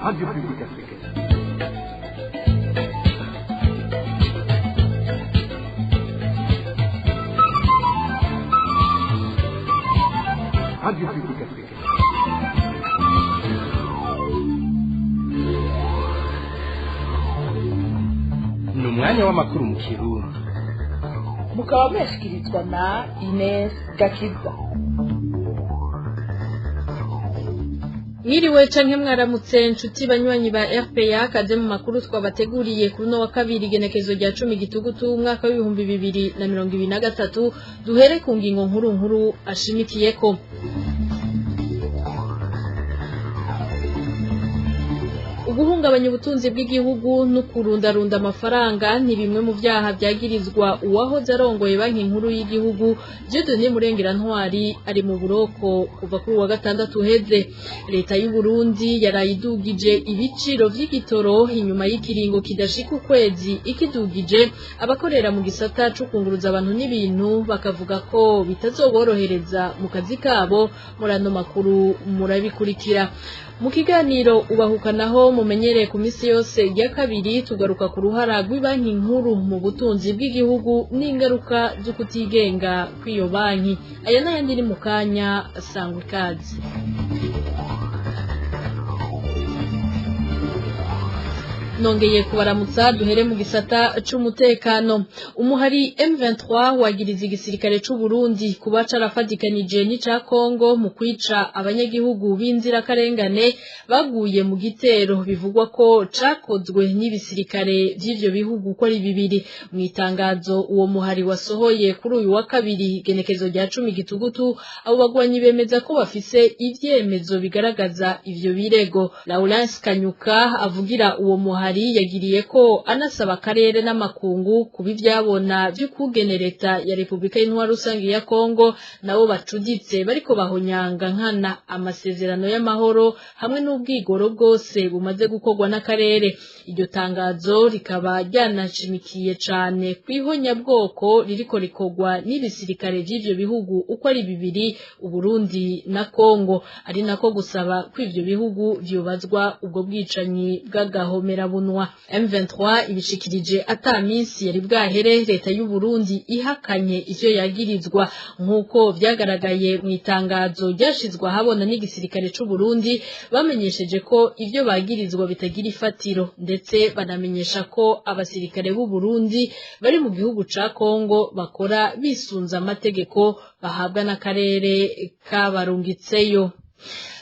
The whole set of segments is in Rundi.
Radio Publique Africaine. Radio Publique Africaine. Ni umwanya w'amakuru mu Kirundi. Mukaba mwashikirizwa na Ines Gakiza. Mwiriwe canke mwaramutse nshuti banywanyi ba RPA, kaze mu makuru twabateguriye kuri no wa kabiri, igenekezo rya 10 Gitugutu umwaka w'2023. Duhere ku ngingo nkuru nkuru ashimikiyeko. Uguhungabanya ubutunzi bw'igihugu no kurundarunda amafaranga ni bimwe mu vyaha vyagirizwa uwahoze arongoye Banki Nkuru y'Igihugu, Dieudonné Murengerantwari, ari mu buroko kuva kuri uwa gatandatu uheze. Leta y'u Burundi yarayidugije ibiciro vy'igitoro inyuma y'ikiringo kidashika ukwezi ikidugije. Abakorera mu gisata co kunguruza abantu n'ibintu bakavuga ko bitazoborohereza mu kazi kabo. Muri ano makuru murabikurikira. Mu kiganiro ubahukanaho mumenyereye ku misi yose ya kabiri, tugaruka ku ruhara rw'ibanki nkuru mu butunzi bw'igihugu n'ingaruka zo kutigenga kw'iyo banki. Aya n'ayandi ni mu kanya, sangwa ikaze. Nongeye kubaramutsa. Duhere mu gisata c'umutekano. Umuhari M23 wagiriza igisirikare c'u Burundi kuba carafatikanije n'ica Congo mu kwica abanyagihugu b'inzirakarengane baguye mu gitero bivugwa ko cakozwe n'ibisirikare vy'ivyo bihugu uko ari bibiri. Mu itangazo uwo muhari wasohoye kuri uyu wa kabiri, igenekezo rya 10 Gitugutu, abo bagwanyi bemeza ko bafise ivyemezo bigaragaza ivyo birego. Lawrence Kanyuka avugira uwo muhari yagiriye ko anasaba akarere n'amakungu kuba ivyabona vy'ukugene leta ya Repubulika y'Intwaro Rusange ya Kongo nabo bacuditse bariko bahonyanga nkana amasezerano y'amahoro hamwe n'ubwigoro bwose bumaze gukorwa n'akarere. Iryo tangazo rikaba ryanashimikiye cane kw'ihonyabwoko ririko rikorwa n'ibisirikare vy'ivyo bihugu uko ari bibiri, Uburundi na Kongo, ari nako gusaba ko ivyo bihugu vyobazwa ubwo bwicanyi bw'agahomerabunwa. M23 ibishikirije ata minsi yari bwahere leta y'u Burundi ihakanye ivyo yagirizwa. Nk'uko vyagaragaye mu itangazo ryashizwe ahabona n'igisirikare c'u Burundi, bamenyesheje ko ivyo bagirizwa bitagira ifatiro, ndetse banamenyesha ko abasirikare b'u Burundi bari mu gihugu ca Kongo bakora bisunze amategeko bahabwa n'akarere kabarungitseyo.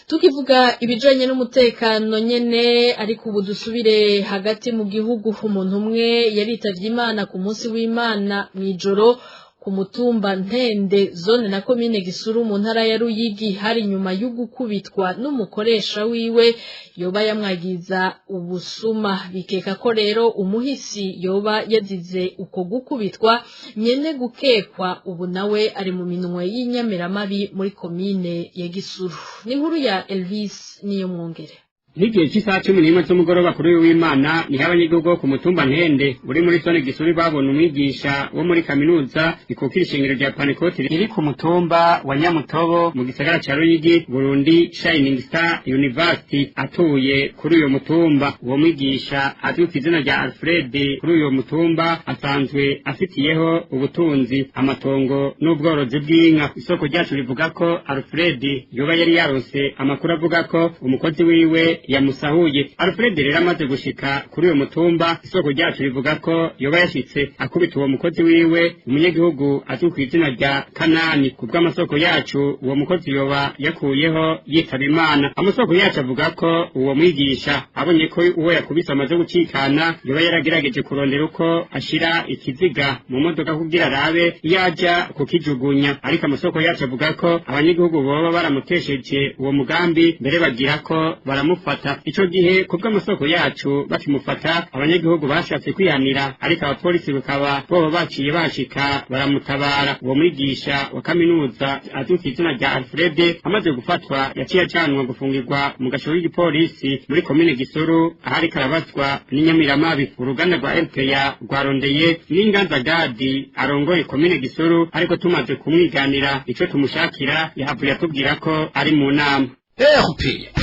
Tukivuga ibijanye n'umutekano nyene, ariko ubu dusubire hagati mu gihugu. Umuntu umwe yaritavye Imana ku munsi w'Imana mw'ijoro ku mutumba Ntende, zone na komine Gisuru, mu ntara ya Ruyigi. Hari nyuma y'ugukubitwa n'umukoresha wiwe yoba yamwagiza ubusuma. Bikeka ko rero umuhisi yoba yazize uko gukubitwa. Nyene gukekwa ubu nawe ari mu minwe y'inyamiramabi muri komine ya Gisuru. Ni inkuru ya Elvis Niyo Mwongere. Nk'igihe cy'isaha 11 z'umugoroba kuri uyu w'Imana, niho abanyagihugu bo ku mutumba Ntende uri muri zone Gisuru babona umwigisha wo muri kaminuza ikukira ishengero rya Pantekoti riri ku mutumba wa Nyamutobo mu gisagara ca Ruyigi, Burundi Shining Star University, atuye kuri uyo mutumba. Uwo mwigisha azwi ku izina rya Alfred kuri uyo mutumba asanzwe afitiyeho ubutunzi, amatongo n'ubworozi bw'inka. Isoko ryacu rivuga ko Alfred yoba yari yaronse amakuru avuga ko umukozi wiwe yamusahuye. Alfred rero amaze gushika kuri uyo mutumba, isoko ryacu rivuga ko yoba yashitse akubita uwo mukozi wiwe, umunyagihugu azwi ku izina rya Kanani. Ku bw'amasoko yacu, uwo mukozi yoba yakuyeho yitaba Imana. Amasoko yacu avuga ko uwo mwigisha abonye ko uwo yakubise amaze gucikana, yoba yaragerageje kurondera uko ashira ikiziga mu modoka kugira arabe iyo aja kukijugunya, ariko amasoko yacu avuga ko abanyagihugu boba baramutesheje uwo mugambi, mbere bagira ko baramufata. Ico gihe, ku bw'amasoko yacu, bakimufata abanyagihugu bashatse kwihanira, ariko abapolisi bakaba boba baciye bashika baramutabara. Uwo mwigisha wa kaminuza azwi ku izina rya Alfred amaze gufatwa yaciye ajanwa gufungirwa mu gasho k'igipolisi muri komine Gisuru, ahari karabazwa n'inyamiramabi. Uruganda rwa RPA rwarondeye n'Inganza Gadi arongoye komine Gisuru, ariko tumaze kumwiganira ico tumushakira yahavuye atubwira ko ari mu nama. RPA.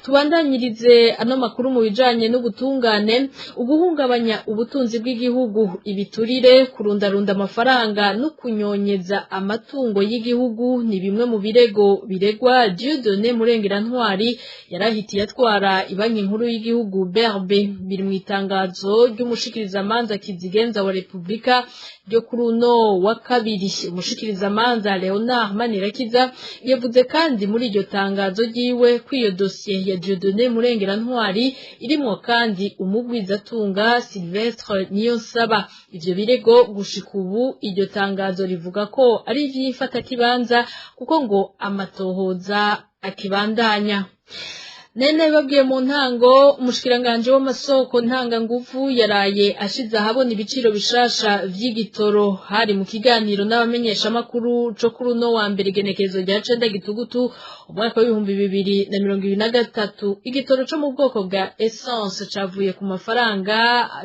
Tubandanyirize ano makuru mu bijanye n'ubutungane. Uguhungabanya ubutunzi bw'igihugu, ibiturire, kurundarunda amafaranga no kunyonyeza amatungo y'igihugu ni bimwe mu birego biregwa Dieudonné Murengerantwari yarahitiye atwara Ibanki Nkuru y'Igihugu BRB. Biri mu itangazo ry'umushikirizamanza kizigenza wa Republika ryo kuri uno wa kabiri. Umushikirizamanza Leonard Manirakiza yavuze kandi muri iryo tangazo ryiwe ko iyo dosiye ya Dieudonné Murengerantwari irimwo kandi umugwizatunga Sylvestre Niyonsaba. Ivyo birego gushika ubu iryo tangazo rivuga ko ari ivy'imfatakibanza, kuko ngo amatohoza akibandanya. Nene babwiye mu ntango, umushikiranganje w'amasoko ntanganguvu yaraye ashize ahabona ibiciro bishasha vy'igitoro. Hari mu kiganiro n'abamenyeshamakuru co kuri uno wa mbere, igenekerezo rya 9 Gitugutu umwaka w'2023. Igitoro co mu bwoko bwa essence cavuye ku mafaranga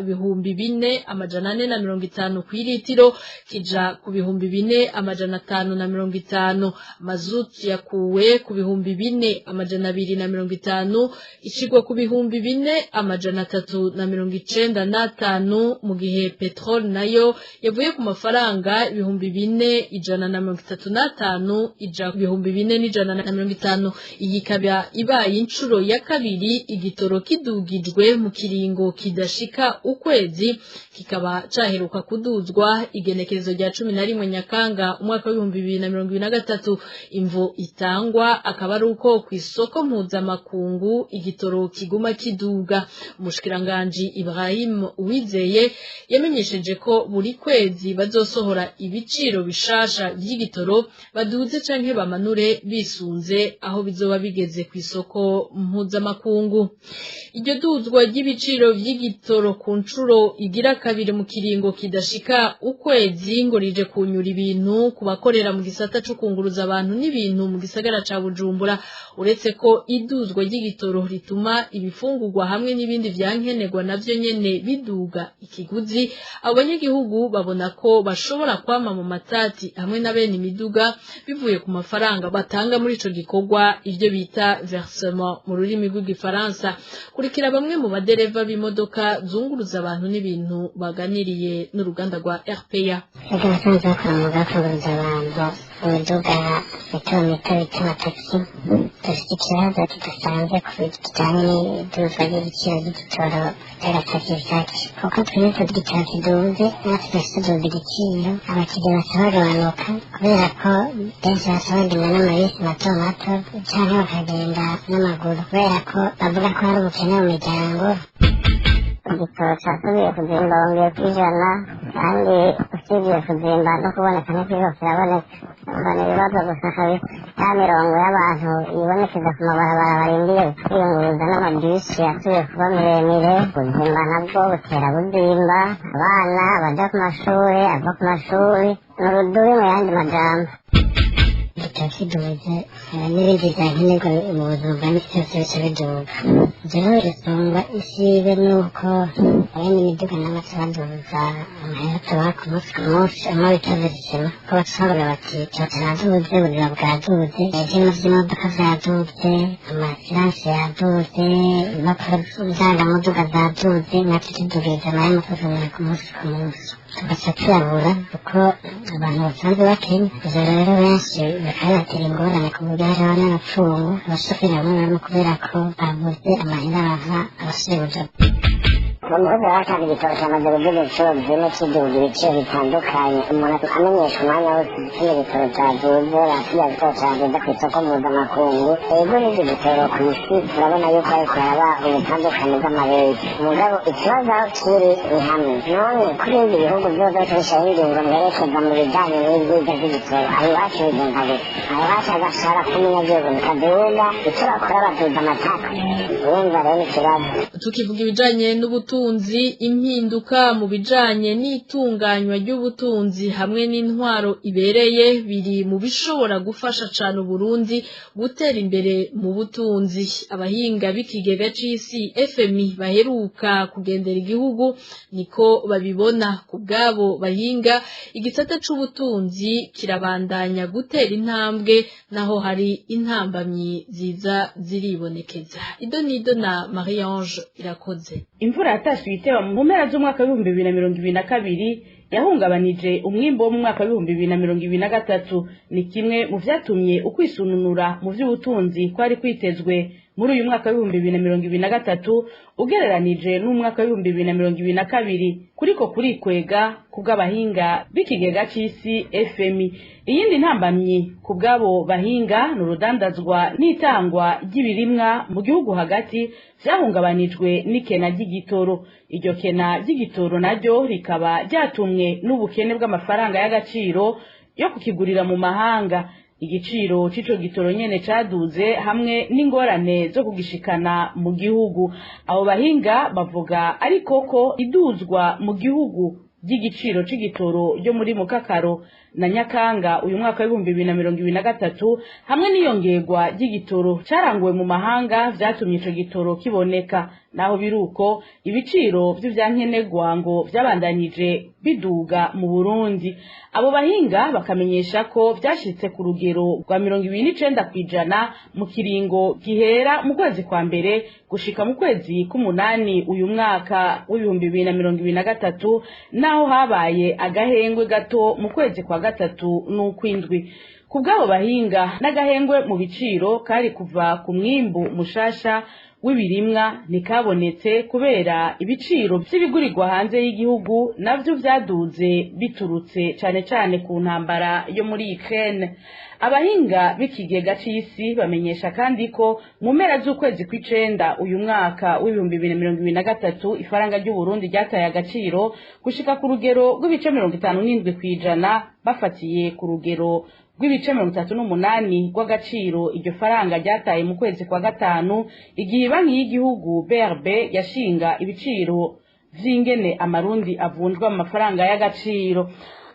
4450 kw'iritiro kija ku 4550. Mazutu yakuwe ku 4250 ishigwa ku 4395, mu gihe petrol nayo yavuye ku mafaranga 4135 ija ku 4150. Iyi ikaba ibaye inshuro ya kabiri igitoro kidugijwe mu kiringo kidashika ukwezi, kikaba caheruka kuduzwa igenekerezo rya 11 Nyakanga umwaka w'2023. Imvo itangwa akaba ari uko kw'isoko mpuzamakungu igitoro kiguma kiduga. Umushikiranganje Ibrahim Uwizeye yamenyesheje ko buri kwezi bazosohora ibiciro bishasha vy'igitoro, baduze canke bamanure bisunze aho bizoba bigeze kw'isoko mpuzamakungu. Iryo duzwa ry'ibiciro vy'igitoro ku nshuro igira kabiri mu kiringo kidashika ukwezi ngo rije kunyura ibintu ku bakorera mu gisata co kunguruza abantu n'ibintu mu gisagara ca Bujumbura. Uretse ko iduzwa ry'igitoro rituma ibifungurwa hamwe n'ibindi vyankenerwa navyo nyene biduga ikiguzi, abanyagihugu babona ko bashobora kwama mu matati hamwe na bene imiduga bivuye ku mafaranga batanga muri ico gikorwa, ivyo bita versement mu rurimi rw'igifaransa. Kurikira bamwe mu badereva b'imodoka zunguruza abantu n'ibintu baganiriye n'uruganda rwa RPA. Abasanzwe bakora umwuga wo kunguruza abantu mu miduga mito mito bita amatagisi, dufite ikibazo kidasanzwe ku kijyanye n'iduzwa ry'ibiciro ry'igitoro by'agatagisi, kuko twese igitoro kiduze natwe twese tuduza igiciro, abakiriya baca bagabanuka kubera ko benshi baca bagenda n'amabisi mato mato canke bakagenda n'amaguru kubera ko bavuga ko hari ubukene mu miryango. Igitoro casubiye kuzimba, bongeye kw'ijana, kandi usibye kuzimba no kuboneka ntikiriko kiraboneka. Mbona ibibazo gusa kabisa, ya mirongo y'abantu ibonekeza ku mabarabara barindiye kwiyunguruza n'amabisi yasubiye kuba miremire. Kuzimba nabwo butera buzimba, abana baja ku mashuri, ava ku mashuri ni urudubi mu yandi majambo. Igitoro kiduze n'ibindi vyankenerwa mu buzima bwa misi yose bica biduga. Jewe isumba isibe nuko abene imiduga nabo baca baduza amahera tubaha ku munsi ku munsi, amwe bita verisema, ko baca bavuga bati igitoro caraduze, ubuzima bwaduze, ivyuma vy'imodoka vyaduze, amasiranse yaduze, impapuro ndangamuduga zaduze, natwe tudugiriza amahera mutuzanira ku munsi ku munsi, tugaca tuyabura kuko abantu basanzwe bakenya. Ivyo rero benshi bikaba bibatera ingorane, ku buryo hariho n'abapfungu abashoferi bamwe bamwe kubera ko babuze amahera baha abashebuja. Mu muhuza batanze igitoro cyamaze kuduga ibiciro zine, kiduga ibiciro bitandukanye. Umuntu amenyesha umwanya wose igiciro igitoro cyaduze, basiya igitoro cyaduze ku isoko mpuzamakungu. Ego, n'ibyo gitoro ku isi turabona yuko ariko haraba ubutandukane bw'amabeyi, mugabo ikibazo aho kiri ni hamwe. None kuri ibi bihugu byose tubishyiraho ingingo mperekeza mu bijyanye n'ibyiza by'igitoro, aho iwacu bigenda gute? Aho iwacu agashara k'umunyagihugu bikaduga, icyo bakora baduza amataka. Urumva rero ikibazo. Tukivuga ibijanye n'ubutunzi. c'ubutunzi, impinduka mu bijanye n'itunganywa ry'ubutunzi hamwe n'intwaro ibereye biri mu bishobora gufasha cane Uburundi gutera imbere mu butunzi. Abahinga b'ikigega c'isi FMI baheruka kugendera igihugu niko babibona. Ku bwabo bahinga, igisata c'ubutunzi kirabandanya gutera intambwe naho hari intambamyi ziza ziribonekeza. Ido nido na Marie Ange Irakoze. Imvura yatashe ibiteba mu mpera z'umwaka w'2022 yahungabanije umwimbo wo mu mwaka w'2023. Ni kimwe mu vyatumye ukwisununura mu vy'ubutunzi kwari kwitezwe muri uyu mwaka w'2023 ugereranije n'umwaka w'2022 kuriko kurikwega kubw'abahinga b'ikigega c'isi FMI. Iyindi ntambamyi ku bw'abo bahinga ni urudandazwa n'itangwa ry'ibirimwa mu gihugu hagati vyahungabanijwe n'ikena ry'igitoro. Iryo kena ry'igitoro naryo rikaba ryatumwe n'ubukene bw'amafaranga y'agaciro yo kukigurira mu mahanga. Igiciro c'ico gitoro nyene caduze hamwe n'ingorane zo kugishikana mu gihugu. Abo bahinga bavuga ariko ko iduzwa mu gihugu ry'igiciro c'igitoro ryo muri Mukakaro na Nyakanga uyu mwaka w'2023 hamwe n'iyongerwa ry'igitoro caranguwe mu mahanga vyatumye ico gitoro kiboneka. Naho biruko, ibiciro vy'ivyankenerwa ngo vyabandanije biduga mu Burundi. Abo bahinga bakamenyesha ko vyashitse ku rugero rwa 29% mu kiringo gihera mu kwezi kwa mbere gushika mu kwezi k'umunani uyu mwaka w'2023, naho habaye agahengwe gato mu kwezi kwa gatatu n'ukwindwi. Ku bw'abo bahinga, n'agahengwe mu biciro kari kuva ku mwimbu mushasha w'ibirimwa ntikabonetse kubera ibiciro vy'ibigurirwa hanze y'igihugu navyo vyaduze biturutse cane cane ku ntambara yo muri Ukraine. Abahinga b'ikigega c'isi bamenyesha kandi ko mu mpera z'ukwezi kw'icenda uyu mwaka w'2023 ifaranga ry'Uburundi ryataye agaciro gushika ku rugero rw'ibice 57% bafatiye ku rugero rw'ibice 38 rw'agaciro iryo faranga ryataye mu kwezi kwa gatanu, igihe banki y'igihugu BRB yashinga ibiciro vy'ingene amarundi avunjwa mu mafaranga y'agaciro.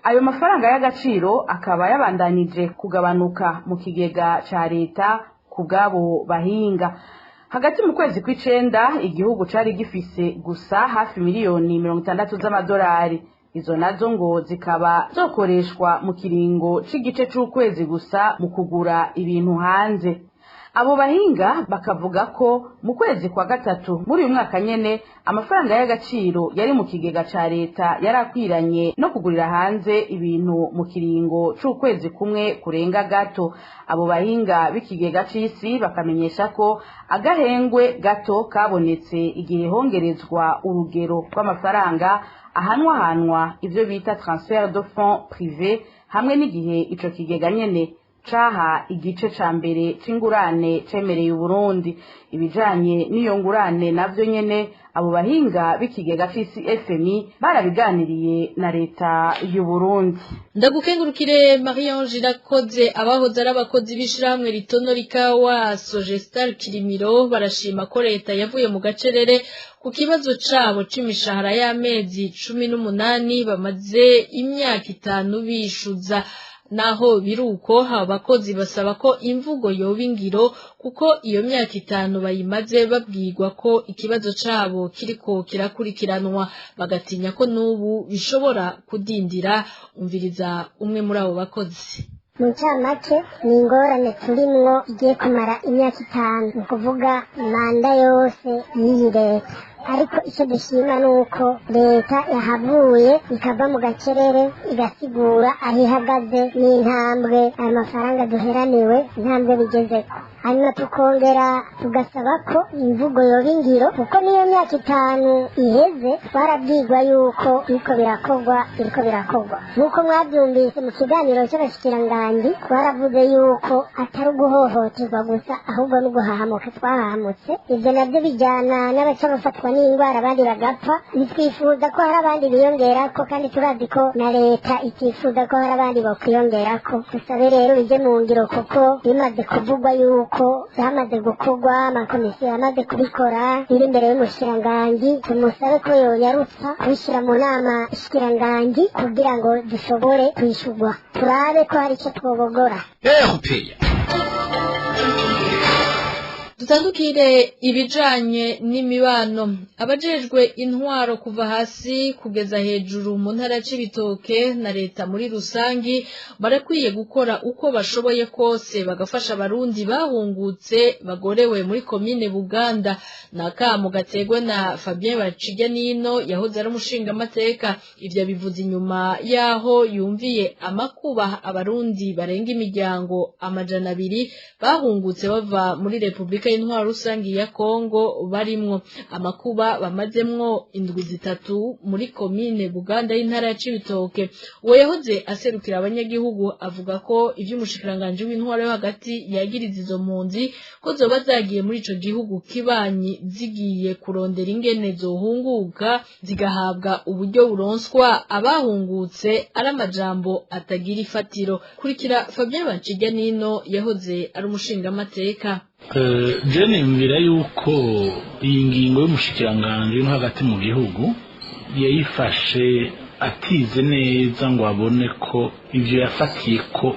Ayo mafaranga y'agaciro akaba yabandanije kugabanuka mu kigega ca leta. Ku bw'abo bahinga, hagati mu kwezi kw'icenda igihugu cari gifise gusa hafi miliyoni 60 z'amadolari. Izo nazo ngo zikaba zokoreshwa mu kiringo c'igice c'ukwezi gusa mu kugura ibintu hanze. Abo bahinga bakavuga ko mu kwezi kwa gatatu muri uyu mwaka nyene amafaranga y'agaciro yari mu kigega ca leta yari akwiranye no kugurira hanze ibintu mu kiringo c'ukwezi kumwe kurenga gato. Abo bahinga b'ikigega c'isi bakamenyesha ko agahengwe gato kabonetse igihe hongerezwa urugero rw'amafaranga ahanwahanwa, ivyo bita transfert de fonds privé, hamwe n'igihe ico kigega nyene caha igice ca mbere c'ingurane cemereye Uburundi. Ibijanye n'iyo ngurane navyo nyene abo bahinga b'ikigega c'isi FMI barabiganiriye na leta y'u Burundi. Ndagukengurukire Marie Ange Irakoze. Abahoze ari abakozi b'ishirahamwe ritonora ikawa Sogestar Kirimiro barashima ko leta yavuye mu gacerere ku kibazo cabo c'imishahara y'amezi 18 bamaze imyaka 5 bishuza. Naho biruko, abo bakozi basaba ko imvugo yoba ingiro, kuko iyo myaka 5 bayimaze babwirwa ko ikibazo cabo kiriko kirakurikiranwa, bagatinya ko n'ubu bishobora kudindira. Umviriza umwe muri abo bakozi. Mu ncamake, ni ingorane turimwo igiye kumara imyaka 5, ni ukuvuga manda yose y'iyi leta. Ariko icyo dushima ni uko leta yahavuye ikava mu gacerere, igasigura aho ihagaze n'intambwe ayo mafaranga duheraniwe, intambwe bigezeko. Hanyuma tukongera tugasaba ko imvugo yoba ingiro, kuko niyo myaka 5 iheze twarabwirwa yuko biriko birakorwa, biriko birakorwa. Nk'uko mwabyumvise mu kiganiro cy'abashikiranganji, twaravuze yuko atari uguhohoterwa gusa, ahubwo no guhahamuka twahahamutse. Ibyo nabyo bijyana n'abaca bafatwa. n'indwara, abandi bagapfa. Ntitwifuza ko hari abandi biyongerako, kandi turazi ko na leta itifuza ko hari abandi bokwiyongerako. Dusabe rero bije mu ngiro, kuko bimaze kuvugwa yuko byamaze gukorwa, amakomisiyo yamaze kubikora, biri imbere y'umushikiranganji. Tumusabe ko yonyarutsa kubishyira mu nama shikiranganji kugira ngo dushobore kwishurwa, turabe ko hari icyo twobogora. Dutandukire ibijanye n'imibano. Abajejwe intwaro kuva hasi kugeza hejuru mu ntara ya Cibitoke na leta muri rusangi barakwiye gukora uko bashoboye kose bagafasha abarundi bahungutse bagorewe muri komine Buganda. Nakamo gategwa na Fabien Baciganino yahoze ari umushingamateka. Ivyo bivuze inyuma yaho yumviye amakuba abarundi barenga imiryango 200 bahungutse bava muri Republika y'Intwaro Rusangi ya Kongo barimwo amakuba bamazemwo indwi 3 muri komine Buganda y'intara ya Cibitoke. Uwo yahoze aserukira abanyagihugu avuga ko ivy'umushikiranganje w'intwaro yo hagati yagiriza izo mpunzi ko zoba zagiye muri ico gihugu kibanyi zigiye kurondera ingene zohunguka zigahabwa uburyo buronswa abahungutse ari amajambo atagira ifatiro. Kurikira Fabien Baciganino yahoze ari umushingamateka. Je nimvira yuko iyi ngingo y'umushikiranganje no hagati mu gihugu yayifashe atize neza ngo abone ko ivyo yafatiye ko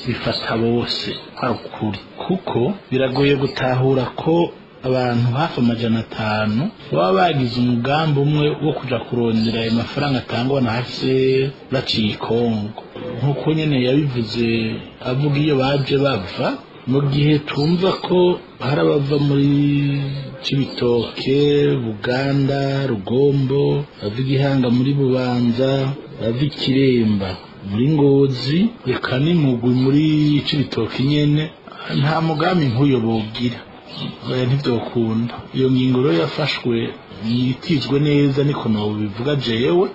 bifata bose ari ukuri, kuko biragoye gutahura ko abantu hafi 500 baba bagize umugambi umwe wo kuja kurondera ayo mafaranga atangwa na HCR baciye Kongo, nk'uko nyene yabivuze avuga iyo baje bava. Mu gihe tumva ko hari abava muri Cibitoke, Buganda, Rugombo, bava Igihanga muri Bubanza, bava Ikiremba muri Ngozi, reka n'Imugwi muri Cibitoke nyene, nta mugambi nk'uyo bogira, oya ntivyokunda. Iyo ngingo rero yafashwe ntitizwe neza, niko nobivuga jewe,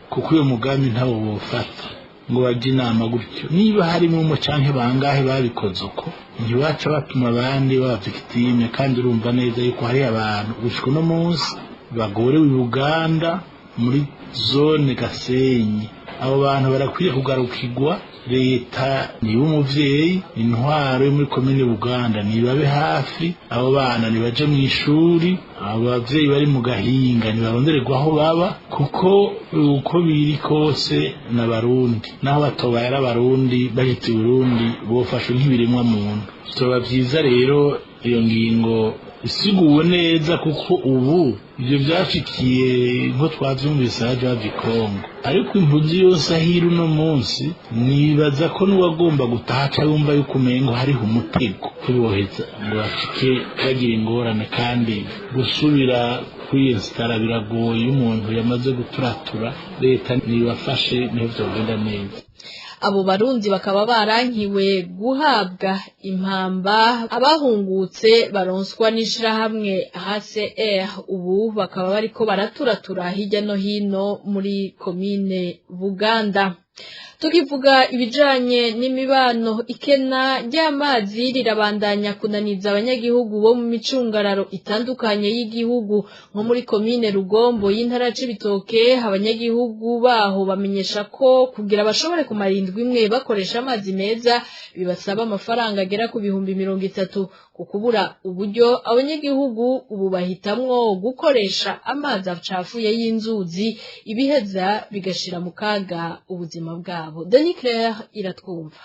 kuko uyo mugambi ntawo bofata ngo bajye inama gutyo. Niba harimo umwe canke bangahe babikoze uko, ntibaca batuma abandi baba victime. Kandi urumva neza yuko hari abantu gushika uno munsi bagorewe i Buganda muri zone Gasenyi. Abo bantu barakwiye kugarukirwa. Leta niba umuvyeyi, intwaro yo muri komine Buganda nibabe hafi abo bana, nibaje mu ishuri, abo bavyeyi bari mu gahinga nibarondererwa aho baba, kuko uko biri kose n'abarundi, naho batobaye ari abarundi bashitse i Burundi bofashwe nk'ibiremwa muntu. Vyoba vyiza rero iyo ngingo isiguwe neza, kuko ubu ibyo byashikiye nko twavyumvise haje hava i Kongo, ariko impunzi yose ahiri uno munsi nibaza ko n'uwagomba gutaha aca yumva yuko umengo hariho umutego kuboheza ngo bashike bagira ingorane, kandi gusubira kwiyesitara biragoye iyo umuntu yamaze guturatura. Leta nibafashe niho vyogenda neza. Abo barundi bakaba barankiwe guhabwa impamba abahungutse baronswa n'ishirahamwe HCR, ubu bakaba bariko baraturatura hirya no hino muri komine Buganda. Tukivuga ibijanye n'imibano, ikena ry'amazi rirabandanya kunaniza abanyagihugu bo mu micungararo itandukanye y'igihugu, nko muri komine Rugombo y'intara ya Cibitoke. Abanyagihugu baho bamenyesha ko kugira bashobore kumara indwi imwe bakoresha amazi meza bibasaba amafaranga agera ku 30,000. Ku kubura uburyo, abanyagihugu ubu bahitamwo gukoresha amazi acafuye y'inzuzi, ibiheza bigashira mu kaga ubuzima bwabo. Denis Claire iratwumva.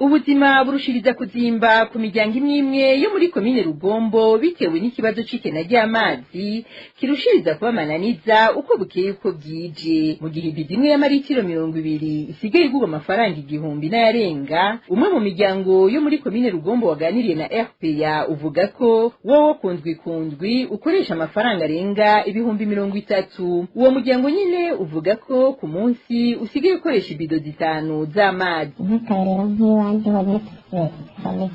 Ubuzima burushiriza kuzimba ku miryango imwe imwe yo muri komine Rugombo bitewe n'ikibazo c'ikena ry'amazi kirushiriza kubamananiza uko bukeye uko bwije. Mu gihe ibido imwe y'amaritiro 20 isigaye igurwa amafaranga 1000 n'ayarenga, umwe mu miryango yo muri komine Rugombo waganiriye na RPA uvuga ko wowe kundwi kundwi ukoresha amafaranga arenga 30,000. Uwo muryango nyine uvuga ko ku munsi usigaye ukoresha ibido 5 z'amazi. Nk'akarorero nk'iwanjye honyine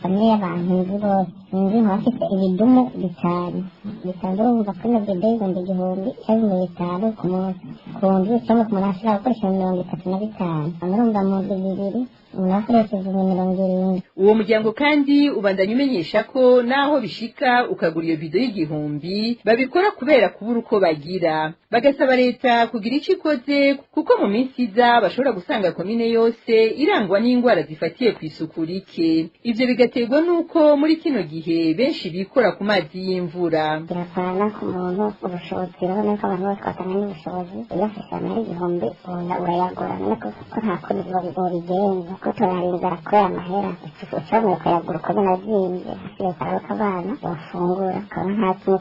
famille y'abantu nzi bose nzi nk'abafite ibidumu 5 bisanzwe, urumva ko ino bido 1000 cyangwa 5,000 ku munsi ku ndwi, cyangwa ku munsi ashobora gukoresha 35. Murumva mu ndwi 2 Nakoresheje 70. Uwo muryango kandi ubandanya umenyesha ko naho bishika ukagura iyo bido y'1000 babikora kubera kubura uko bagira, bagasaba leta kugira ico ikoze kuko mu minsi iza bashobora gusanga komine yose irangwa n'ingwara zifatiye ku isuku rike. Ivyo bigaterwa n'uko muri kino gihe benshi bikora ku mazi y'imvura. Birakorana ku muntu ubushobozi, urabona ko abantu bose batanga n'ubushobozi. Iyo afise amahera 1000 urayagura, none ko nta kundi wobigenza, ko turara inzara kubera amahera, ucomeye ukayagura uko nyene azimvye. Hasigaye kararuka abana bafungura, ukabona nta kimwe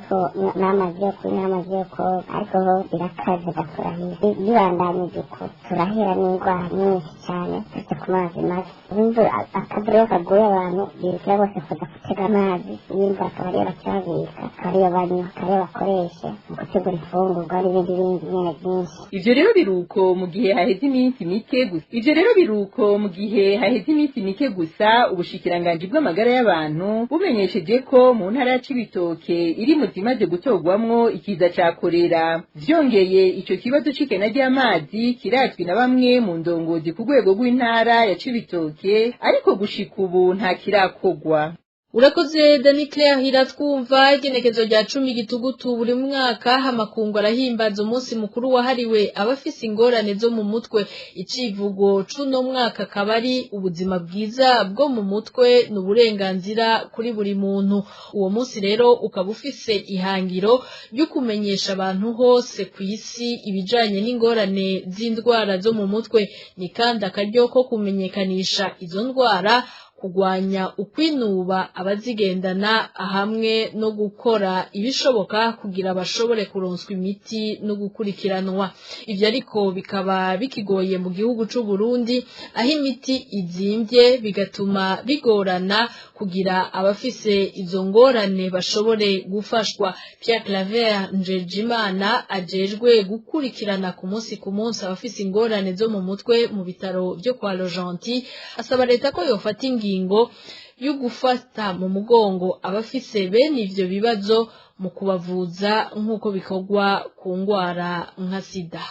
n'amazi yo kunywa n'amazi yo koga, ariko ho birakaze gaturahiye. Bibandanije uko turahera n'indwara nyinshi cane turetse ku mazi mabi. Imvura akavura iyo kaguye abantu birukira bose kuza gutega amazi y'imvura, akaba ariyo bakibabika, akaba ariyo banywa, akaba ariyo bakoresha mu gutegura imfungurwa n'ibindi bindi nyene vyinshi. Ivyo rero biruko mu gihe haheze iminsi mike gusa. Ivyo rero biruko mu gihe haheze iminsi mike gusa ubushikiranganji bw'amagara y'abantu bumenyesheje ko mu ntara ya Cibitoke iri mu zimaze gutorwamwo ikiza ca korera. Vyongeye ico kibazo c'ikena ry'amazi kirazwi na bamwe mu ndongozi ku rwego rw'intara ya Cibitoke, ariko gushika ubu nta kirakorwa. Urakoze Dani Claire Iratwumva. Igenekezo rya 10 gitugutu buri mwaka amakungu arahimbaza umunsi mukuru wahariwe abafise ingorane zo mu mutwe. Icivugo cuno mwaka akaba ari ubuzima bwiza bwo mu mutwe n'uburenganzira kuri buri muntu. Uwo munsi rero ukaba ufise ihangiro ryo kumenyesha abantu hose ku isi ibijanye n'ingorane z'indwara zo mu mutwe, ni kandi akaryo ko kumenyekanisha izo ndwara, kugwanya ukwinuba abazigendana, hamwe no gukora ibishoboka kugira bashobore kuronswa imiti no gukurikiranwa. Ivyo ariko bikaba bikigoye mu gihugu c'u Burundi, aho imiti izimvye bigatuma bigorana kugira abafise izo ngorane bashobore gufashwa. Pierre Claver Njejimana ajejwe gukurikirana ku munsi ku munsi abafise ingorane zo mu mutwe mu bitaro vyo kwa Rogentil, asaba leta ko yofata ingingo yo gufata mu mugongo abafise bene ivyo bibazo mu kubavuza nk'uko bikorwa ku ngwara nka sida.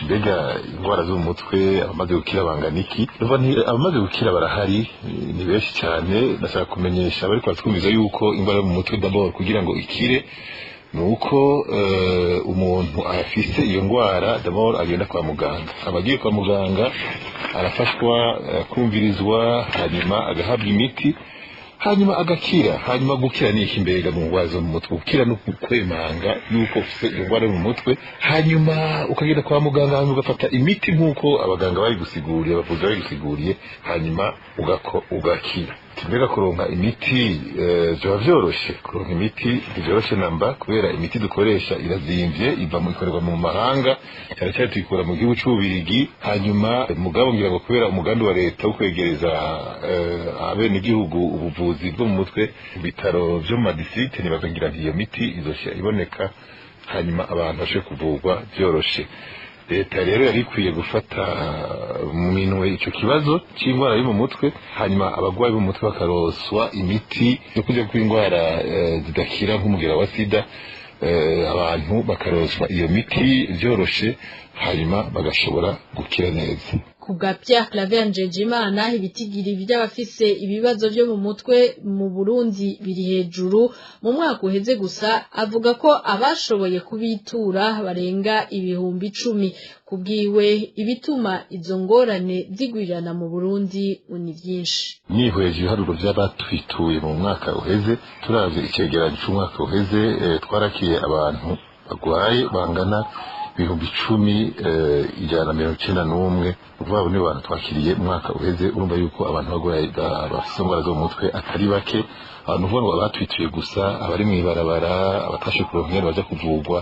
Mbega indwara zo mu mutwe abamaze gukira bangana iki? Abamaze gukira barahari, ni benshi cyane. Ndashaka kumenyesha abariko baratwumviza yuko indwara yo mu mutwe d'abord kugira ngo ikire nuko umuntu afise iyo ndwara d'abord agenda kwa muganga. Abagiye kwa muganga arafashwa, kumvirizwa, hanyuma agahabwa imiti, hanyuma agakira. Hanyuma gukira ni iki mbega mu ndwara zo mu mutwe? Gukira no kwemanga yuko ufise iyo ndwara yo mu mutwe, hanyuma ukagenda kwa muganga, hanyuma ugafata imiti nk'uko abaganga babigusiguriye, abavuzi babigusiguriye, hanyuma ugakira. Mbega kuronka imiti vyoba vyoroshe? Kuronka imiti ntivyoroshe namba, kubera imiti dukoresha irazimvye, iva mu ikorerwa mu mahanga, cyane cyane tuyikura mu gihugu c'Ububirigi. Hanyuma mugabo ngira ngo kubera umugambi wa leta wo kwegereza abenegihugu ubuvuzi bwo mu mutwe mu bitaro vyo mu madistrikte, nibaza ngira nti iyo miti izosha iboneka, hanyuma abantu bashobore kuvurwa vyoroshe. Leta rero yari ikwiye gufata mu minwe ico kibazo c'indwara yo mu mutwe, hanyuma abagwayi bo mu mutwe bakaroswa imiti yo kuja kw'indwara zidakira nk'umugera wa sida, abantu bakaroswa iyo miti vyoroshe, hanyuma bagashobora gukira neza. Kubwa Pierre Claver Njejimana, ibitigiri by'abafise ibibazo byo mu mutwe mu Burundi biri hejuru. Mu mwaka uheze gusa avuga ko abashoboye kubitura barenga 10,000. Kubwiwe ibituma izo ngorane zigwirirana mu Burundi ni byinshi. Nihweje ibiharuro by'abatwituye mu mwaka uheze, turavye icegeranyo c'umwaka uheze, twarakiye abantu bagwaye bangana 10,191. Ukuvuga abo ni abantu twakiriye umwaka uheze. Urumva yuko abantu bagwaye bafise indwara zo mu mutwe atari bake. Abantu uvuga ngo abatwituye gusa, abari mw'ibarabara, abatashe kuronka ingene baja kuvurwa,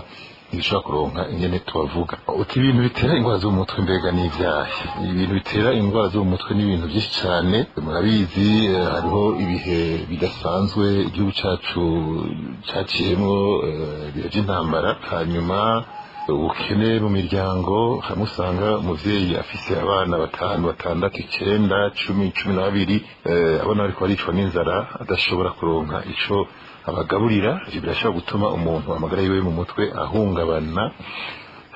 ntibishobora kuronka ingene tubavuga. Uti ibintu bitera indwara zo mu mutwe mbega n'ivyahe? Ibintu bitera indwara zo mu mutwe ni ibintu byinshi cyane, murabizi. Hariho ibihe bidasanzwe igihugu cacu caciyemwo, ibihe vy'intambara, hanyuma ubukene mu miryango, hamwe usanga umuvyeyi afise abana 5, 6, 9, 10, 12, abana bariko baricwa n'inzara, adashobora kuronka ico abagaburira. Ivyo birashobora gutuma umuntu amagara yiwe mu mutwe ahungabana.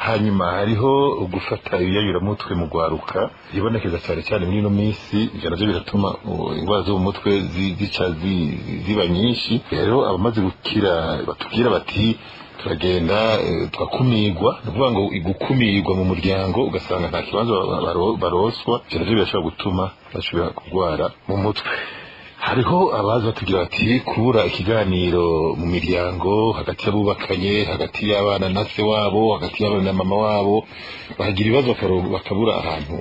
Hanyuma hariho gufata ibiyayuramutwe mu gwaruka ibonekeza cyane cyane muri ino minsi, ivyo navyo biratuma ingwara zo mu mutwe zica ziba nyinshi. Rero abamaze gukira batubwira bati turagenda twakumirwa, ni ukuvuga ngo gukumirwa mu muryango ugasanga nta kibanza baroswa, ivyo navyo birashobora gutuma bashobora kurwara mu mutwe. Hariho abaza batubwira bati kubura ikiganiro mu miryango, hagati y'abubakanye, hagati y'abana na se wabo, hagati y'abana na mama wabo, bakagira ibibazo bakabura ahantu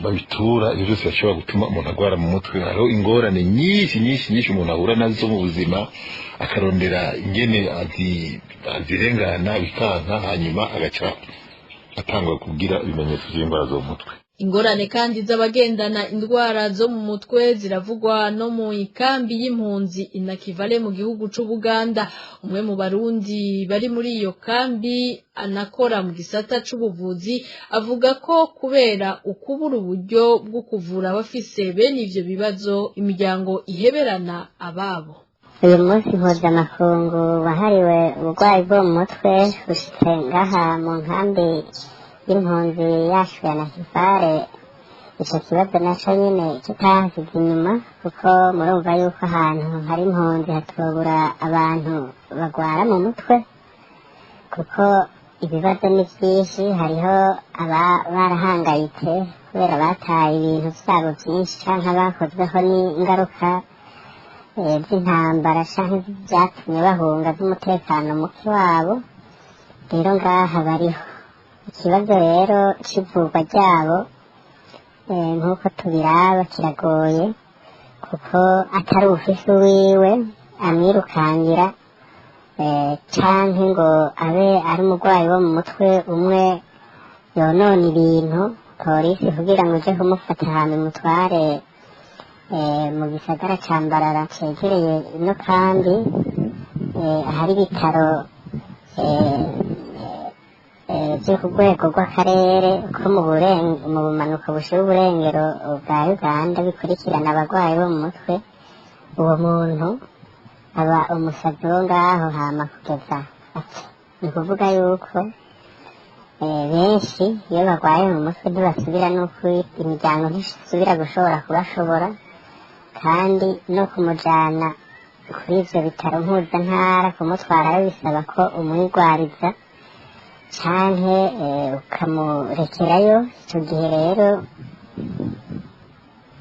babitura. Ibyo byose bishobora gutuma umuntu agwara mu mutwe. Hariho ingorane nyinshi nyinshi nyinshi umuntu ahura nazo mu buzima, akarondera ingene azirengana bikanka, hanyuma agaca atangwa kugira ibimenyetso by'indwara zo mu mutwe. Ingorane kandi z'abagendana indwara zo mu mutwe ziravugwa no mu ikambi y'impunzi Inakivale mu gihugu c'Ubuganda. Umwe mu Barundi bari muri iyo kambi anakora mu gisata c'ubuvuzi avuga ko kubera ukubura uburyo bwo kuvura abafise bene ivyo bibazo, imiryango iheberana ababo. Uyu munsi mpuzamakungu wahariwe uburwayi bwo mu mutwe ushitse ngaha mu nkambi y'impunzi yacu ya Nakivale. Ico kibazo naco nyene kitahasize inyuma, kuko murumva yuko ahantu hari impunzi hatobura abantu bagwara mu mutwe, kuko ibibazo ni vyinshi. Hariho aba barahangayitse kubera bataye ibintu vyabo vyinshi, canke abakozweho n'ingaruka z'intambara canke vyatumye bahunga z'umutekano muke wabo. Rero ngaha bariho ikibazo rero c'ivurwa ryabo, nk'uko tubiraba kiragoye, kuko atari ufise uwiwe amwirukangira, canke ngo abe ari umurwayi wo mu mutwe umwe yonona ibintu, polisi kugira ngo uje kumufata ahantu imutware mu gisagara ca Mbarara cegereye ino kambi, ahari ibitaro byo ku rwego rw'akarere ko mu bumanuko bushira uburengero bwa Uganda bikurikirana abarwayi bo mu mutwe. Uwo muntu aba umusazi wo ngaho hama kugeza apfa. Ni ukuvuga yuko benshi iyo barwaye mu mutwe ntibasubira, n'uko imiryango ntisubira gushobora kubashobora, kandi no kumujana kuri ivyo bitaro mpuzantara kumutwarayo bisaba ko umwigwariza canke ukamurekerayo. Ico gihe rero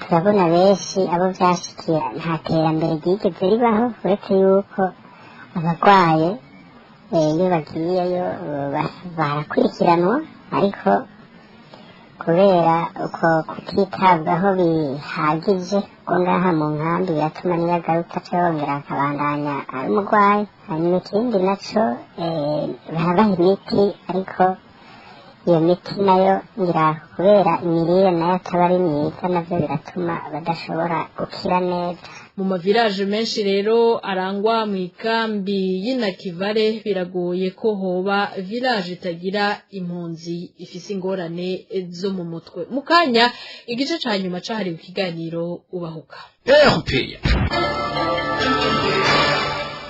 turabona benshi abo vyashikiye nta terambere ryigeze ribaho, uretse yuko abarwaye iyo bagiyeyo barakurikiranwa, ariko kubera uko kutitabwaho bihagije ko ngaha mu nkambi biratuma niyo agarutse aca yongera akabandanya ari umurwayi. Hanyuma ikindi naco, barabaha imiti, ariko iyo miti nayo ngira kubera imirire nayo ataba ari myiza, navyo biratuma badashobora gukira neza. Mu mavillage menshi rero arangwa mu ikambi y'Inakivale biragoye ko hoba village itagira impunzi ifise ingorane zo mu mutwe. Mu kanya igice ca nyuma cahariwe ikiganiro Ubahuka.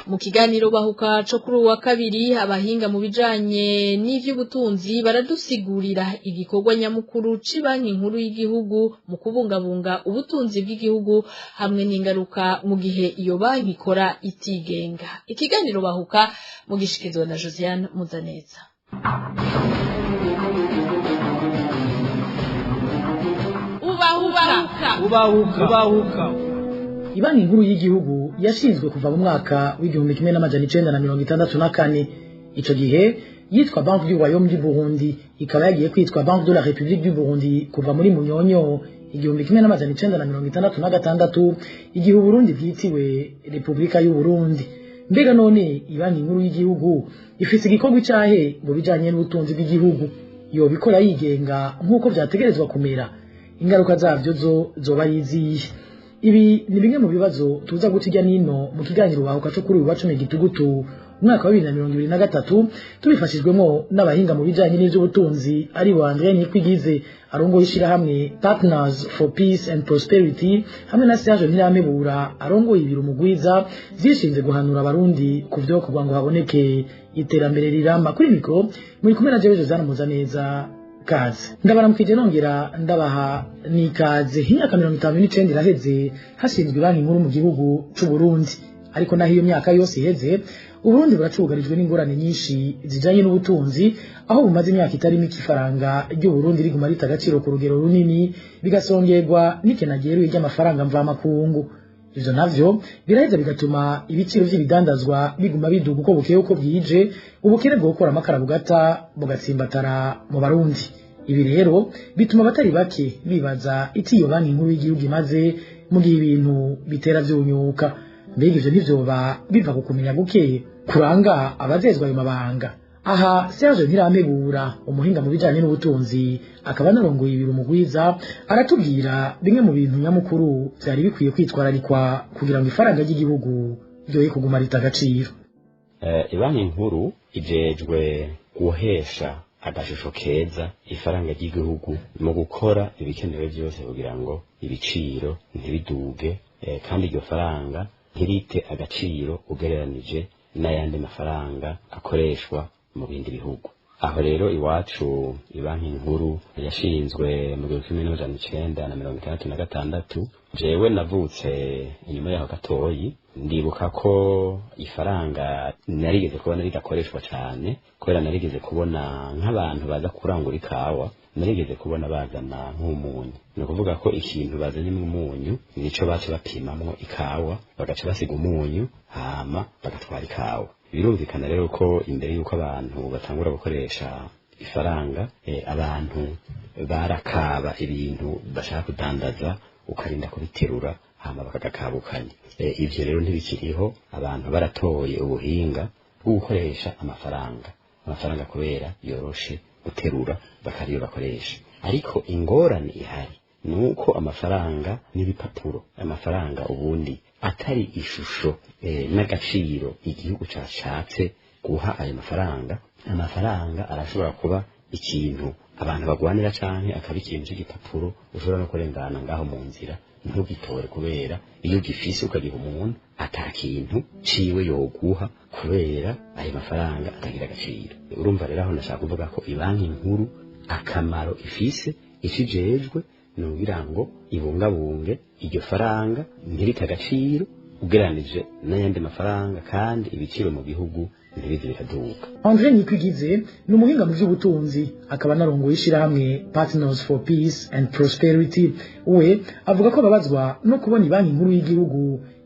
Mu kiganiro Ubahuka co kuri uwa kabiri, abahinga mu bijanye n'ivy'ubutunzi baradusigurira igikorwa nyamukuru c'Ibanki Nkuru y'Igihugu mu kubungabunga ubutunzi bw'igihugu hamwe n'ingaruka mu gihe iyo banki ikora itigenga. Ikiganiro Ubahuka mugishikirizwa na Josiane Muzaneza. Ubahuka. Ubahuka. Ubahuka. Ibanki Nkuru y'Igihugu yashinzwe kuva mu mwaka w'1964. Ico gihe yitwa Banque du Royaume du Burundi, ikaba yagiye kwitwa Banque de la République du Burundi kuva muri Munyonyo 1966, igihe Uburundi bwitiwe Repubulika y'u Burundi. Mbega none Ibanki Nkuru y'Igihugu ifise igikorwa icahe mu bijanye n'ubutunzi bw'igihugu? Yobikora yigenga nk'uko vyategerezwa kumera? Ingaruka zavyo zo zoba ari izihe? Ibi ni bimwe mu bibazo tuza guca irya nino mu kiganiro Ubahuka co kuri uyu wa 10 Gitugutu Umwaka wa 2023, tubifashijwemo n'abahinga mu bijanye n'ivy'ubutunzi, ari bo André Nikwigize arongoye ishirahamwe Partners for Peace and Prosperity, hamwe na Serge Ntiramebura arongoye ibiro Mugwiza vyishinze guhanura abarundi ku vyokorwa ngo haboneke iterambere riramba. Kuri mikro muri kumwe na jewe Josiane Muzaneza. Kaze, ndabaramukije nongera ndabaha n'ikaze. Imyaka 59 iraheze hashinzwe banki nkuru mu gihugu c'u Burundi, ariko naho iyo myaka yose iheze, Uburundi buracugarijwe n'ingorane nyinshi zijanye n'ubutunzi, aho bumaze imyaka itari mike ifaranga ry'u Burundi riguma rita agaciro ku rugero runini, bigasongerwa n'ikenageruye ry'amafaranga mvamakungu. Ivyo navyo biraheza bigatuma ibiciro vy'ibidandazwa biguma biduga uko bukeye uko bwije, ubukene bwo gukora amakara bugata bugatsimbatara mu Barundi. Ibi rero bituma abatari bake bibaza iti iyo banki nkuru y'igihugu imaze mu gihe ibintu bitera vyunyuka. Mbega ivyo ntivyoba biva ku kumenya guke kuranga abazezwa ayo mabanga? Aha Serge Ntiramebura, umuhinga mu bijanye n'ubutunzi akaba anarongoye ibiro Mugwiza, aratubwira bimwe mu bintu nyamukuru vyari bikwiye kwitwararikwa kugira ngo ifaranga ry'igihugu ryoye kuguma rita agaciro. Ibanki nkuru ijejwe guhesha agashusho keza ifaranga ry'igihugu mu gukora ibikenewe byose kugira ngo ibiciro ntibiduge, kandi iryo faranga ntirite agaciro ugereranije n'ayandi mafaranga akoreshwa mu bindi bihugu. Aho rero iwacu ibanki nkuru yashinzwe mu 1966. Jewe navutse inyuma yaho gatoyi. Ndibuka ko ifaranga narigeze kubona ridakoreshwa cyane, kubera narigeze kubona nk'abantu baza kurangura ikawa, narigeze kubona bazana nk'umunyu. Ni ukuvuga ko ikintu bazanyemo umunyu nico baca bapimamwo ikawa, bagaca basiga umunyu hama bagatwara ikawa. Birumvikana rero ko imbere y'uko abantu batangura gukoresha ifaranga, abantu barakaba ibintu bashaka kudandaza, ukarinda kubiterura hama bakagakabukanya. Ivyo rero ntibikiriho, abantu baratoye ubuhinga bwo gukoresha amafaranga kubera yoroshe guterura, bakariyo bakoresha. Ariko ingorane ihari nuko amafaranga n'ibipapuro, amafaranga ubundi atari ishusho n'agaciro igihugu cashatse guha ayo mafaranga. Amafaranga arashobora kuba ikintu abantu bagwanira, canke akaba ikintu c'igipapuro ushobora no kurengana ngaho mu nzira ntugitore, kubera iyo gifise ukagiha umuntu ata kintu ciwe yoguha, kubera ayo mafaranga atagira agaciro. Urumva rero aho nashaka kuvuga ko ibanki nkuru akamaro ifise, icijejwe, ni ukugira ngo ibungabunge iryo faranga ntirite agaciro ugereranije n'ayandi mafaranga, kandi ibiciro mu gihugu ntibize biraduka. André Nikwigize ni umuhinga mu by'ubutunzi akaba anarongoye ishirahamwe Partners for Peace and Prosperity. We avuga ko babazwa no kubona banki nkuru y'igihugu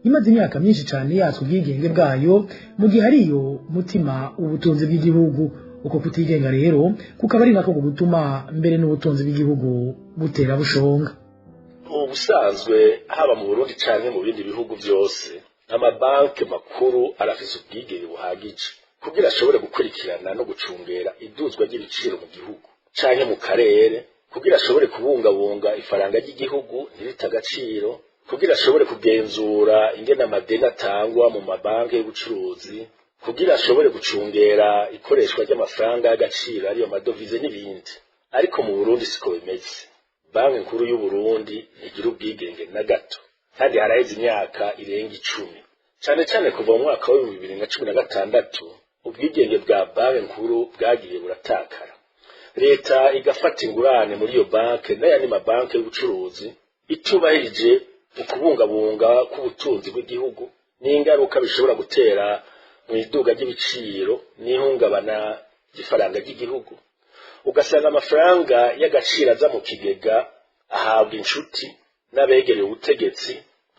imaze imyaka myinshi cyane yatswe ubwigenge bwayo, mu gihe ariyo mutima ubutunzi bw'igihugu. Uko kutigenga rero kukaba ari nako gutuma mbere n'ubutunzi bw'igihugu butera bushonga. Ubusanzwe haba mu Burundi canke mu bindi bihugu byose, amabanki makuru arafise ubwigenge buhagije kugira ashobore gukurikirana no gucungera iduzwa ry'ibiciro mu gihugu canke mu karere, kugira ashobore kubungabunga ifaranga ry'igihugu ntirite agaciro, kugira ashobore kugenzura ingene amadeni atangwa mu mabanki y'ubucuruzi, kugira ashobore gucungera ikoreshwa ry'amafaranga y'agaciro ariyo madovize n'ibindi. Ariko mu Burundi siko bimeze. Banki nkuru y'u Burundi ntigira ubwigenge na gato, kandi haraheze imyaka irenga 10, cane cane kuva mu mwaka wa 2016 ubwigenge bwa banki nkuru bwagiye buratakara, leta igafata ingurane muri iyo banki n'ayandi mabanki y'ubucuruzi itubahirije ukubungabunga k'ubutunzi bw'igihugu n'ingaruka bishobora gutera mu iduga ry'ibiciro n'ihungabana ry'ifaranga ry'igihugu. Ugasanga amafaranga y'agaciro aza mu kigega ahabwa inshuti n'abegereye ubutegetsi,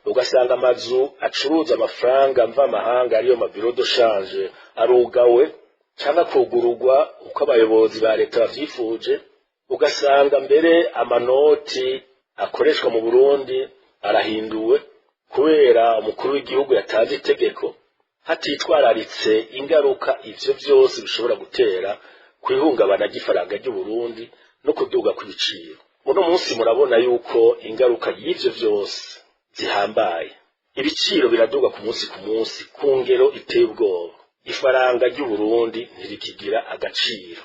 ugasanga amazu acuruza amafaranga mvamahanga ariyo mabiro de change arugawe cyangwa kugururwa uko abayobozi ba leta bavyifuje, ugasanga mbere amanoti akoreshwa mu Burundi arahinduwe kubera umukuru w'igihugu yatanze itegeko, hatitwararitse ingaruka ivyo vyose bishobora gutera kwihungabana ry'ifaranga ry'u Burundi no kuduga kw'ibiciro. Uno munsi murabona yuko ingaruka y'ivyo vyose zihambaye. Ibiciro biraduga ku munsi ku munsi ku ngero iteye ubwoba. Ifaranga ry'Uburundi ntirikigira agaciro,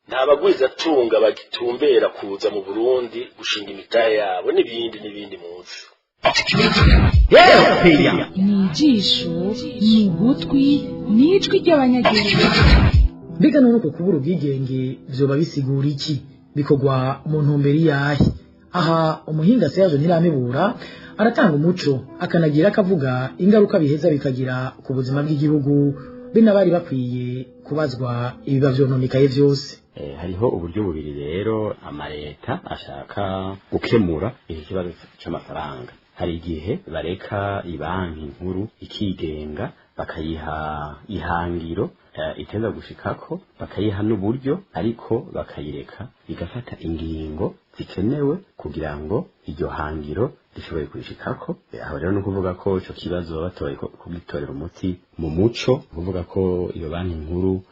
nta bagwizatunga bagitumbera kuza mu Burundi gushinga imitahe yabo n'ibindi n'ibindi munsi. Ni ijisho, ni ugutwi, ni ijwi ry'abanyagihugu. Mbega none uko kubura ubwigenge vyoba bisigura iki? Bikorwa mu ntumbero iyahe? Aha umuhinga Serge Ntiramibura aratanga umuco, akanagira akavuga ingaruka biheza bikagira ku buzima bw'igihugu be n'abari bakwiye kubazwa ibiba vyononekaye vyose. Hariho uburyo bubiri rero amareta ashaka gukemura iki kibazo c'amafaranga. Hari igihe bareka ibanki nkuru ikigenga, bakayiha ihangiro iteza gushikako, bakayiha n'uburyo, ariko bakayireka igafata ingingo zikenewe kugira ngo iryo hangiro rishobore kurishikako. Aho rero ni ukuvuga ko ico kibazo batoye kugitorera umuti mu muco, kuvuga ko iyo banki nkuru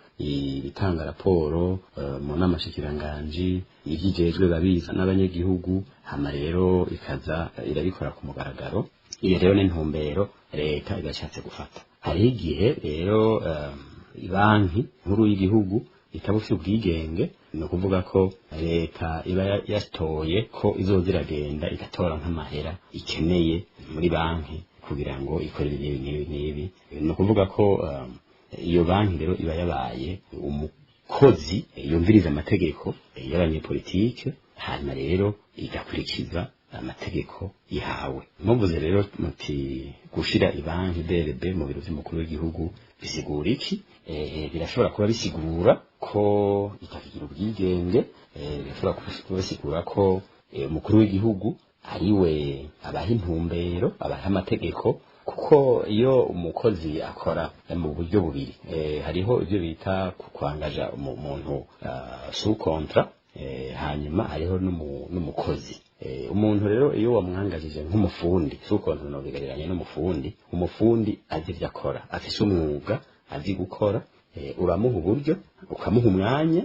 itanga raporo mu nama shikiranganji, ivyijejwe babiza n'abanyagihugu, hama rero ikaza irabikora ku mugaragaro. Iyo rero ni intumbero leta igashatse gufata. Hariho igihe rero banki nkuru y'igihugu ikaba ifite ubwigenge, ni ukuvuga ko leta iba yatoye ko izoza iragenda igatora nk'amahera ikeneye muri banki kugira ngo ikore ibi n'ibi n'ibi n'ibi. Ni ukuvuga ko iyo banki rero iba yabaye umukozi yumviriza amategeko y'abanyepolitike, hanyuma rero igakurikiza amategeko ihawe. Muvuze rero muti gushira ibanki BRB mu biro vy'umukuru w'igihugu bisigura iki? Birashobora kuba bisigura ko itakigira ubwigenge, birashobora kuba bisigura ko umukuru w'igihugu ariwe abaha intumbero, abaha amategeko, kuko iyo umukozi akora mu buryo bubiri, hariho ibyo bita kwangaja umuntu sous contrat, hanyuma hariho n'umukozi. Umuntu rero iyo wamwangajije nk'umufundi, sous contrat nobigereranya n'umufundi, umufundi azi ivyo akora, afise umwuga azi gukora, uramuha uburyo, ukamuha umwanya,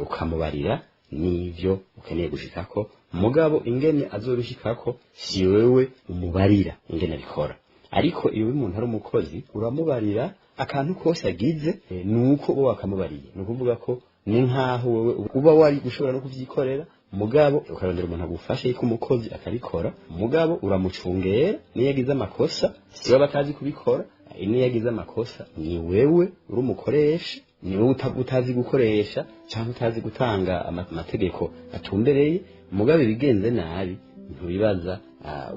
ukamubarira n'ivyo ukeneye gushikako, mugabo ingene azorushikako si wewe umubarira ingene abikora. Ariko iyo umuntu ari umukozi uramubarira akantu kose agize, nuko uba wakamubariye. Ni ukuvuga ko ni nkaho wewe uba wari gushobora no kuvyikorera, mugabo ukarondera umuntu agufashe yuko umukozi akabikora, mugabo uramucungera niyo yagize amakosa, si we batazi kubikora, niyo yagize amakosa ni wewe uri umukoresha, ni wowe utazi gukoresha cyangwa utazi gutanga amategeko atumbereye, mugabo ibigenze nabi ntubibaza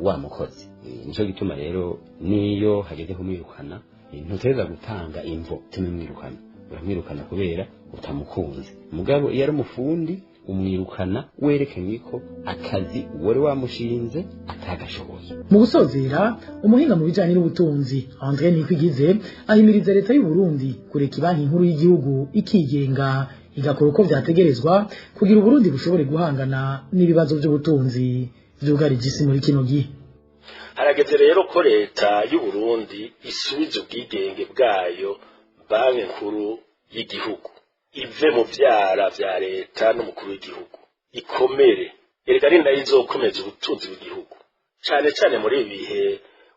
wa mukozi. Nico gituma rero niyo hageze kumwirukana ntutegereza gutanga imvo tumwirukana, uramwirukana kubera utamukunze. Mugabo iyo ari umufundi umwirukana werekanye ko akazi wari wamushinze atagashoboye. Mu gusozera, umuhinga mu bijanye n'ubutunzi André Nikwigize ahimiriza leta y'u Burundi kureka ibanki nkuru y'igihugu ikigenga, igakora uko vyategerezwa kugira Uburundi bushobore guhangana n'ibibazo by'ubutunzi vyugarije isi muri kino gihe. Harageze rero ko leta y'u Burundi isubiza ubwigenge bwayo banki nkuru y'igihugu, ive mu vyara vya leta n'umukuru w'igihugu, ikomere. Erega ni nayo izokomeza ubutunzi bw'igihugu, cane cane muri ibi bihe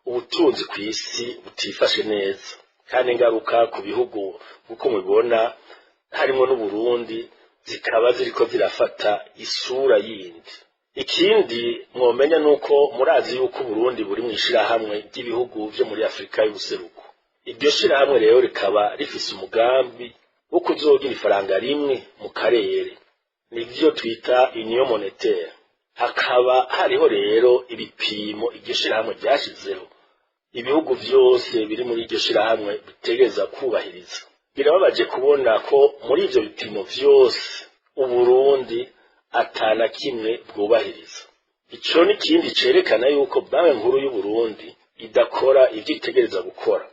ubutunzi kw'isi butifashe neza, kandi ingaruka ku bihugu nk'uko mubibona harimwo n'Uburundi zikaba ziriko zirafata isura yindi. Ikindi mwomenya nuko murazi yuko Uburundi buri mw'ishirahamwe ry'ibihugu vyo muri Afrika y'ubuseruko. Iryo shirahamwe rero rikaba rifise umugambi wo kuzogira ifaranga rimwe mu karere, nivyo twita union monétaire. Hakaba hariho rero ibipimo iryo shirahamwe ryashizeho ibihugu vyose biri muri iryo shirahamwe bitegereza kubahiriza. Birababaje kubona ko muri ivyo bipimo vyose Uburundi atana kimwe bwubahiriza. Ico ni kindi cerekana yuko banki nkuru y'u Burundi idakora ivyo itegereza gukora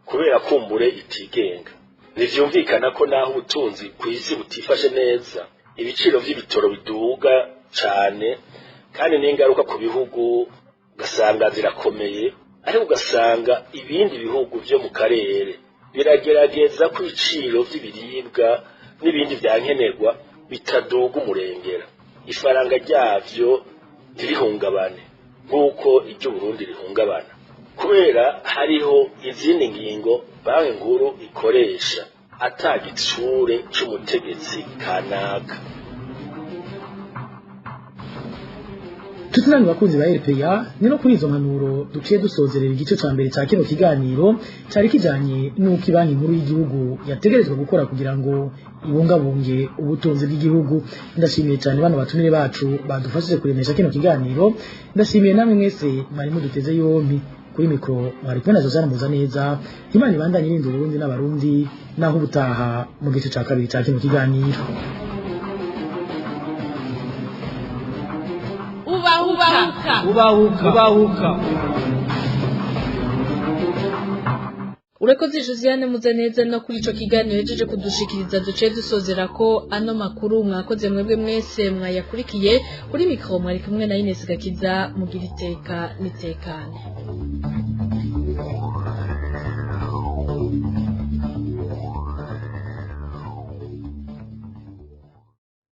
kubera kumbure itigenga. Ntivyumvikana ko naho ubutunzi kw'isi butifashe neza, ibiciro vy'ibitoro biduga cane, kandi n'ingaruka ku bihugu ugasanga zirakomeye, ariko ugasanga ibindi bihugu vyo mu karere biragerageza ko ibiciro vy'ibiribwa n'ibindi vyankenerwa bitaduga umurengera, ifaranga ryavyo ntirihungabane nk'uko iry'Uburundi rihungabana, kubera hariho izindi ngingo Banki Nkuru ikoresha ata gitsure c'umutegetsi kanaka. Tuti namwe bakunzi ba RPA, ni no kuri izo mpanuro duciye dusozerera igice ca mbere ca kino kiganiro cari kijanye n'uko Ibanki Nkuru y'Igihugu yategerezwa gukora kugira ngo ibungabunge ubutunzi bw'igihugu. Ndashimiye cyane bano batumire bacu badufashije kuremesha kino kiganiro. Ndashimiye namwe mwese mwari muduteze yompi. Kuri mikro mwari kumwe na Josiane Muzaneza. Imana ibandanye irinda Uburundi n'Abarundi, naho ubutaha mu gice ca kabiri ca kino kiganiro. Ubahuka. Ubahuka. Ubahuka. Urakoze Josiane Muzaneza no kuri ico kiganiro hejeje kudushikiriza. Duce dusozera ko ano makuru. Mwakoze mwebwe mwese mwayakurikiye. Kuri mikro mwari kumwe na Ines Gakiza. Mugira iteka nitekane.